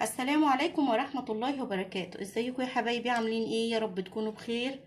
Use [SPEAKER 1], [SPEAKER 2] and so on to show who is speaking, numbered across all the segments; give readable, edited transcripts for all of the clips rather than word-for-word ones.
[SPEAKER 1] السلام عليكم ورحمة الله وبركاته. ازيكم يا حبايبي؟ عاملين ايه؟ يا رب تكونوا بخير.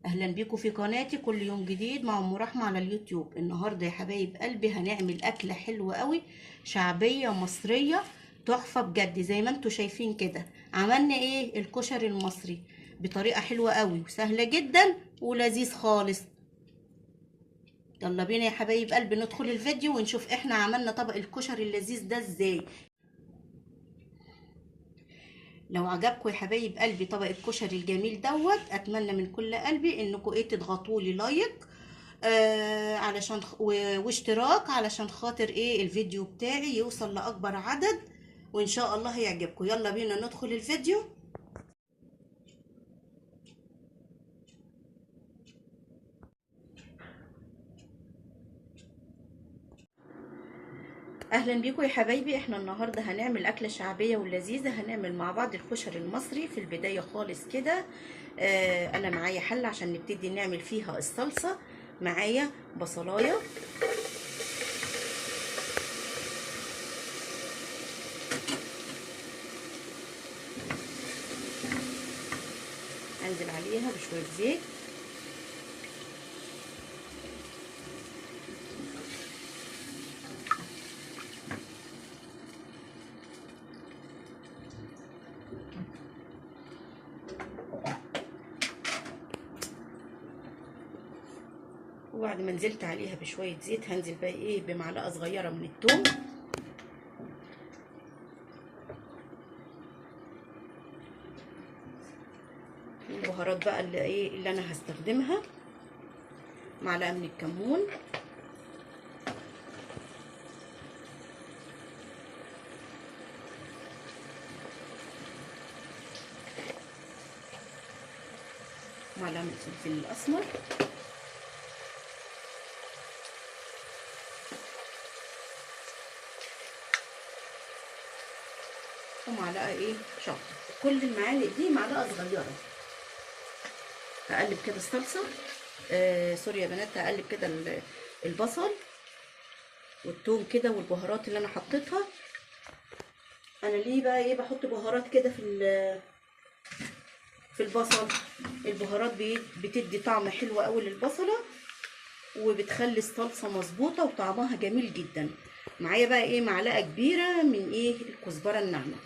[SPEAKER 1] اهلا بيكم في قناتي كل يوم جديد مع ام رحمة على اليوتيوب. النهاردة يا حبايب قلبي هنعمل اكلة حلوة قوي، شعبية مصرية تحفة بجد. زي ما انتوا شايفين كده عملنا ايه؟ الكشري المصري بطريقة حلوة قوي وسهلة جدا ولذيذ خالص. يلا بينا يا حبايب قلبي ندخل الفيديو ونشوف احنا عملنا طبق الكشري اللذيذ ده ازاي. لو عجبكم يا حبايب قلبي طبق الكشري الجميل دوت، اتمنى من كل قلبي انكم ايه تضغطوا لي like علشان واشتراك علشان خاطر ايه الفيديو بتاعي يوصل لاكبر عدد، وان شاء الله هيعجبكم. يلا بينا ندخل الفيديو. اهلا بيكم يا حبايبي. احنا النهارده هنعمل اكله شعبية ولذيذه، هنعمل مع بعض الكشري المصري. في البداية خالص كده انا معايا حله عشان نبتدي نعمل فيها الصلصه. معايا بصلايه، انزل عليها بشوية زيت، وبعد ما نزلت عليها بشوية زيت هنزل بقى ايه بمعلقه صغيرة من الثوم، البهارات بقى اللي ايه اللي انا هستخدمها، معلقه من الكمون، معلقه من الفلفل الاسمر، ومعلقة ايه شطه. كل المعالق دي معلقه صغيرة. هقلب كده الصلصه، سوري يا بنات، هقلب كده البصل والثوم كده والبهارات اللي انا حطيتها. انا ليه بقى ايه بحط بهارات كده في البصل؟ البهارات بتدي طعم حلو قوي للبصله، وبتخلي الصلصه مظبوطة وطعمها جميل جدا. معايا بقى ايه معلقه كبيرة من ايه الكزبره الناعمة،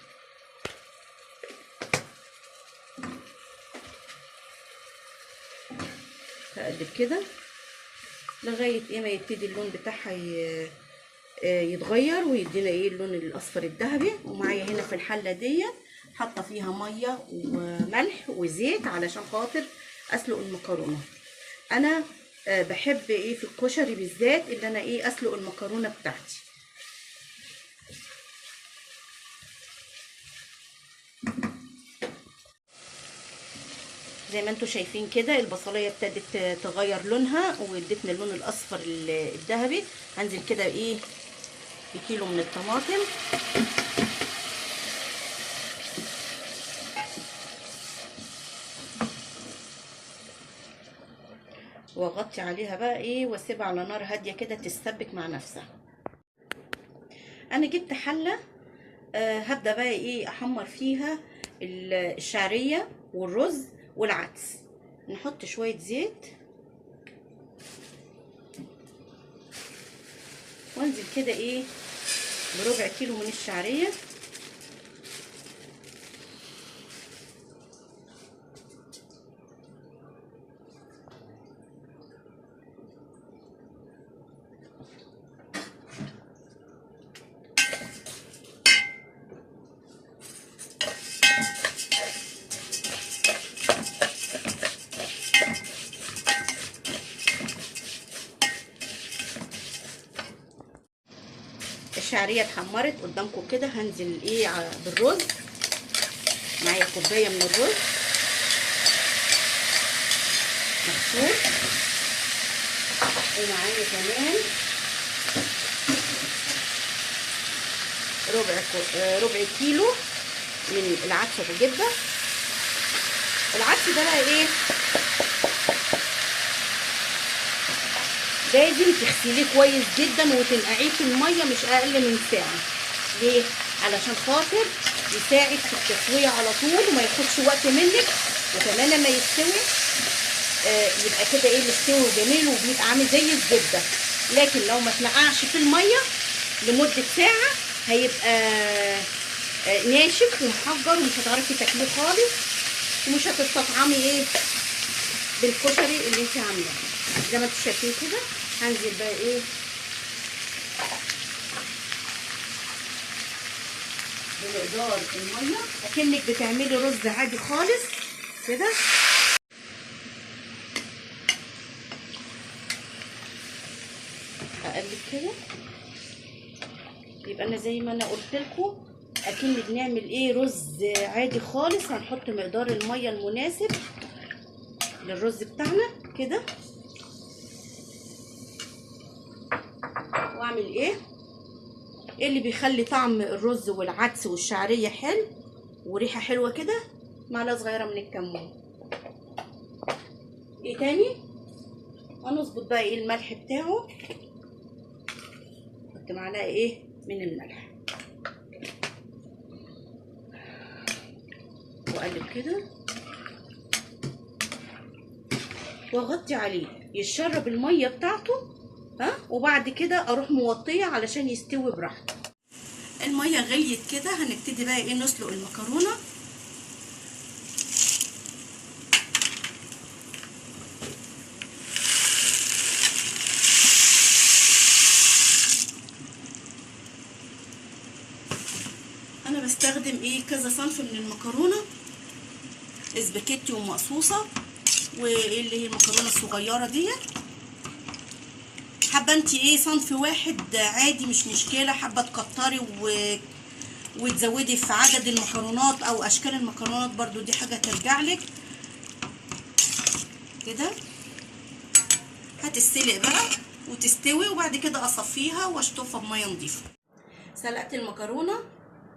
[SPEAKER 1] هقلب كده لغاية ايه ما يبتدي اللون بتاعها يتغير ويدينا ايه اللون الاصفر الذهبي. ومعايا هنا في الحلة دي حاطه فيها مية وملح وزيت علشان خاطر اسلق المكرونه. انا بحب ايه في الكشري بالذات ان انا ايه اسلق المكرونه بتاعتي. زي ما انتم شايفين كده البصليه ابتدت تغير لونها وادتنا اللون الاصفر الذهبي. هنزل كده ايه بكيلو من الطماطم، واغطي عليها بقى ايه واسيبها على نار هادية كده تتسبك مع نفسها. انا جبت حله هبدا بقى ايه احمر فيها الشعرية والرز والعدس. نحط شوية زيت وانزل كده ايه بربع كيلو من الشعرية، الشعرية اتحمرت قدامكم كده. هنزل ايه بالرز، معايا كوباية من الرز مغسول، ومعايا كمان ربع كيلو من العدس ابو جبه. العدس ده بقى ايه لازم تغسليه كويس جدا وتنقعيه في المية مش اقل من ساعة. ليه؟ علشان خاطر يساعد في التسوية على طول وما ياخدش وقت منك، وكمان لما يستوي يبقى كده ايه مستوي وجميل وبيبقى عامل زي الزبدة. لكن لو ما اتنقعش في المية لمدة ساعة هيبقى ناشف ومحجر ومش هتعرفي تاكليه خالص، ومش هتستطعمي ايه بالكشري اللي انت عاملاه. زي ما انتوا شايفين كده هنزل بقى ايه بمقدار المية اكنك بتعملي رز عادي خالص كده. اقلب كده، يبقى انا زي ما انا قلت لكم اكن بنعمل ايه رز عادي خالص. هنحط مقدار المية المناسب للرز بتاعنا كده، واعمل ايه اللي بيخلي طعم الرز والعدس والشعريه حلو وريحه حلوة كده، معلقه صغيرة من الكمون. ايه تاني هنظبط بقى ايه الملح بتاعه، نحط معلقه ايه من الملح، واقلب كده واغطي عليه يتشرب المية بتاعته. ها، وبعد كده اروح موطيه علشان يستوي براحته. المية غليت كده، هنبتدي بقى ايه نسلق المكرونه. انا بستخدم ايه كذا صنف من المكرونه، اسباجيتي ومقصوصه واللي هي المكرونه الصغيرة ديت. حابة انت ايه صنف واحد عادي مش مشكلة، حابة تكتري وتزودي في عدد المكرونات او اشكال المكرونات برضو دي حاجة ترجع لك. كده هتتسلق بقى وتستوي، وبعد كده اصفيها واشطفها بميه نظيفة. سلقت المكرونه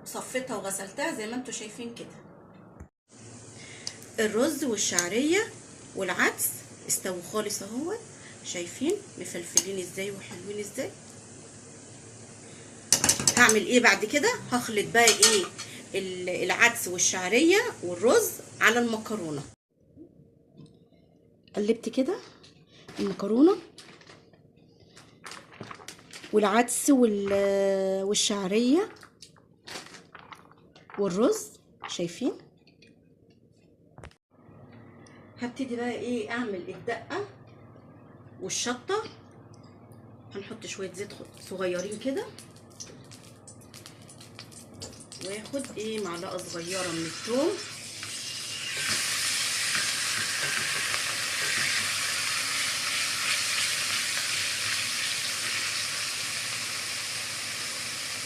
[SPEAKER 1] صفيتها وغسلتها زي ما انتم شايفين كده. الرز والشعريه والعدس استووا خالص اهوت، شايفين مفلفلين ازاي وحلوين ازاي. هعمل ايه بعد كده؟ هخلط بقى ايه العدس والشعريه والرز على المكرونه. قلبت كده المكرونه والعدس والشعريه والرز، شايفين. هبتدي بقى ايه اعمل الدقة والشطه. هنحط شوية زيت صغيرين كده، واخد ايه معلقه صغيرة من الثوم،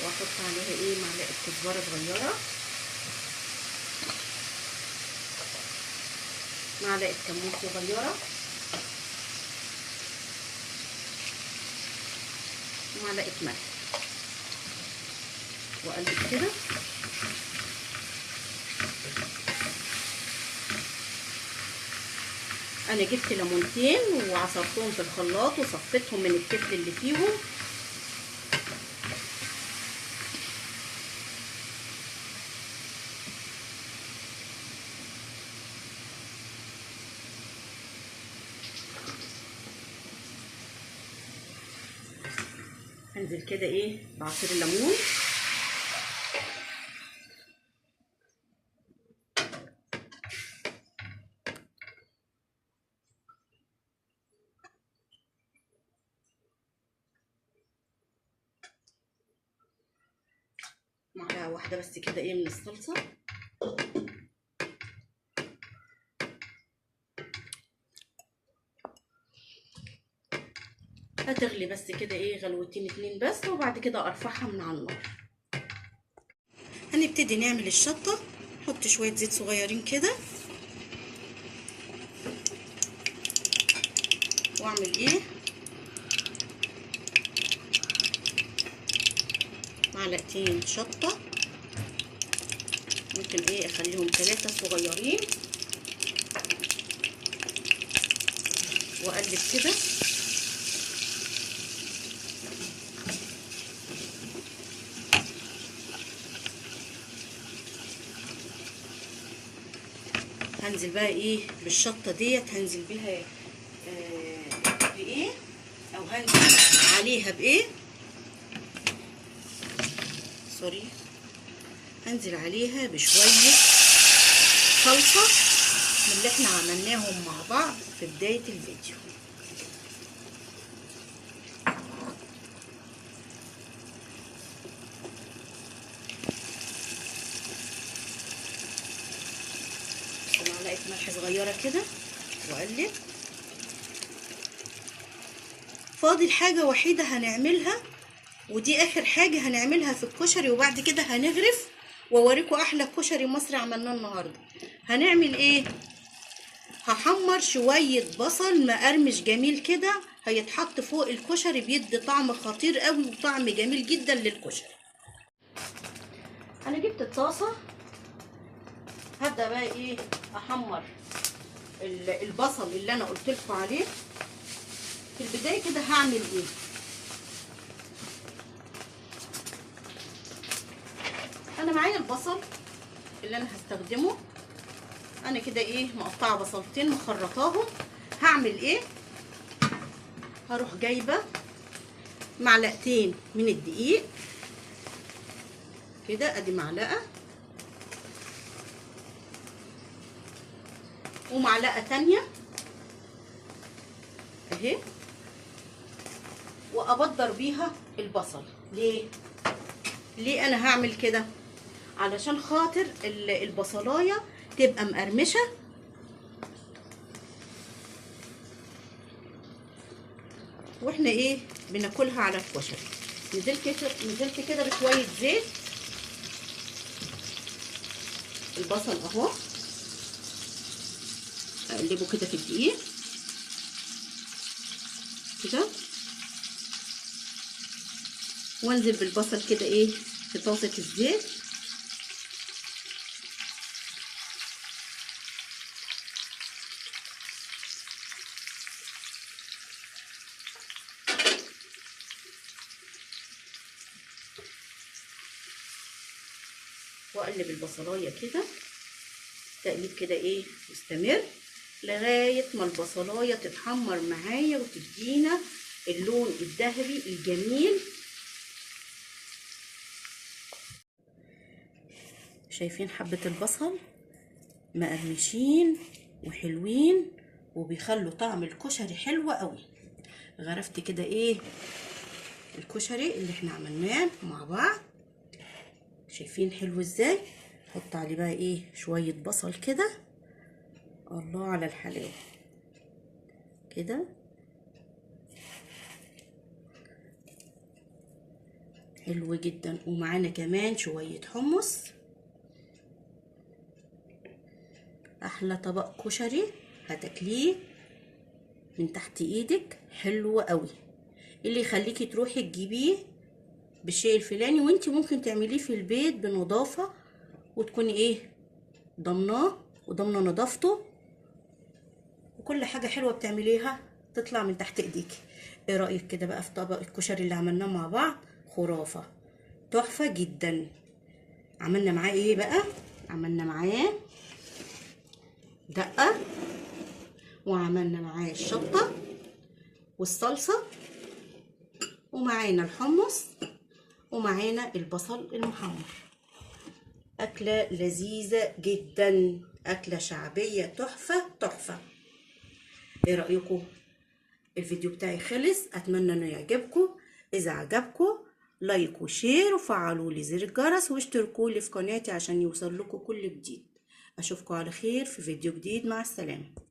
[SPEAKER 1] واحط عليها ايه معلقه كزبره صغيرة، معلقه كمون صغيرة، ومعلقة ملح، واقلب كده. انا جبت ليمونتين وعصرتهم في الخلاط وصفيتهم من الكتل اللي فيهم. انزل كده ايه بعصير الليمون، معلقه واحدة بس كده ايه من الصلصه، هتغلي بس كده ايه غلوتين اتنين بس، وبعد كده ارفعها من على النار. هنبتدي نعمل الشطه. نحط شوية زيت صغيرين كده، واعمل ايه معلقتين شطه، ممكن ايه اخليهم 3 صغيرين، واقلب كده. هنزل بقى ايه بالشطه ديت، هنزل بيها بايه او هنزل عليها بايه، sorry، هنزل عليها بشوية صلصه من اللي احنا عملناهم مع بعض في بداية الفيديو. معلقه ملح صغيرة كده واقلب. فاضل حاجة وحيده هنعملها، ودي اخر حاجة هنعملها في الكشري، وبعد كده هنغرف واوريكم احلى كشري مصري عملناه النهارده. هنعمل ايه؟ هحمر شوية بصل مقرمش جميل كده، هيتحط فوق الكشري، بيدي طعم خطير قوي وطعم جميل جدا للكشري. انا جبت الطاسه، هبدا بقى ايه احمر البصل اللي انا قلت لكم عليه. في البداية كده هعمل ايه؟ انا معايا البصل اللي انا هستخدمه، انا كده ايه مقطعه بصلتين مخرطاهم. هعمل ايه؟ هروح جايبه معلقتين من الدقيق كده، ادي معلقه ومعلقة تانية اهي، وابدر بيها البصل. ليه؟ ليه انا هعمل كده؟ علشان خاطر البصلايه تبقى مقرمشه، واحنا ايه بناكلها على الكشري. نزلت كده بشوية زيت، البصل اهو اقلبه كده في الدقيق كده، وانزل بالبصل كده ايه في طاسه الزيت. واقلب البصلايه كده تقليب كده ايه مستمر لغاية ما البصلايه تتحمر معايا وتدينا اللون الذهبي الجميل. شايفين حبه البصل مقرمشين وحلوين وبيخلوا طعم الكشري حلو قوي. غرفت كده ايه الكشري اللي احنا عملناه مع بعض، شايفين حلو ازاي؟ حط عليه بقى ايه شوية بصل كده، الله على الحلاوة كده. حلو جدا. ومعانا كمان شوية حمص. احلى طبق كشري هتاكليه من تحت ايدك، حلو قوي، اللي يخليكي تروحي تجيبيه بالشيء الفلاني، وانتي ممكن تعمليه في البيت بنظافه وتكوني ايه ضمناه وضمنه نظافته، وكل حاجة حلوة بتعمليها تطلع من تحت ايديكي. ايه رايك كده بقى في طبق الكشري اللي عملناه مع بعض؟ خرافه، تحفة جدا. عملنا معاه ايه بقى؟ عملنا معاه دقه، وعملنا معاه الشطه والصلصه، ومعانا الحمص، ومعانا البصل المحمر. أكلة لذيذة جدا، أكلة شعبية تحفة تحفة. ايه رأيكم؟ الفيديو بتاعي خلص، أتمنى انه يعجبكم. إذا عجبكم like و share، وفعلوا لي زر الجرس، واشتركوا لي في قناتي عشان يوصل لكم كل جديد. أشوفكم على خير في فيديو جديد، مع السلامة.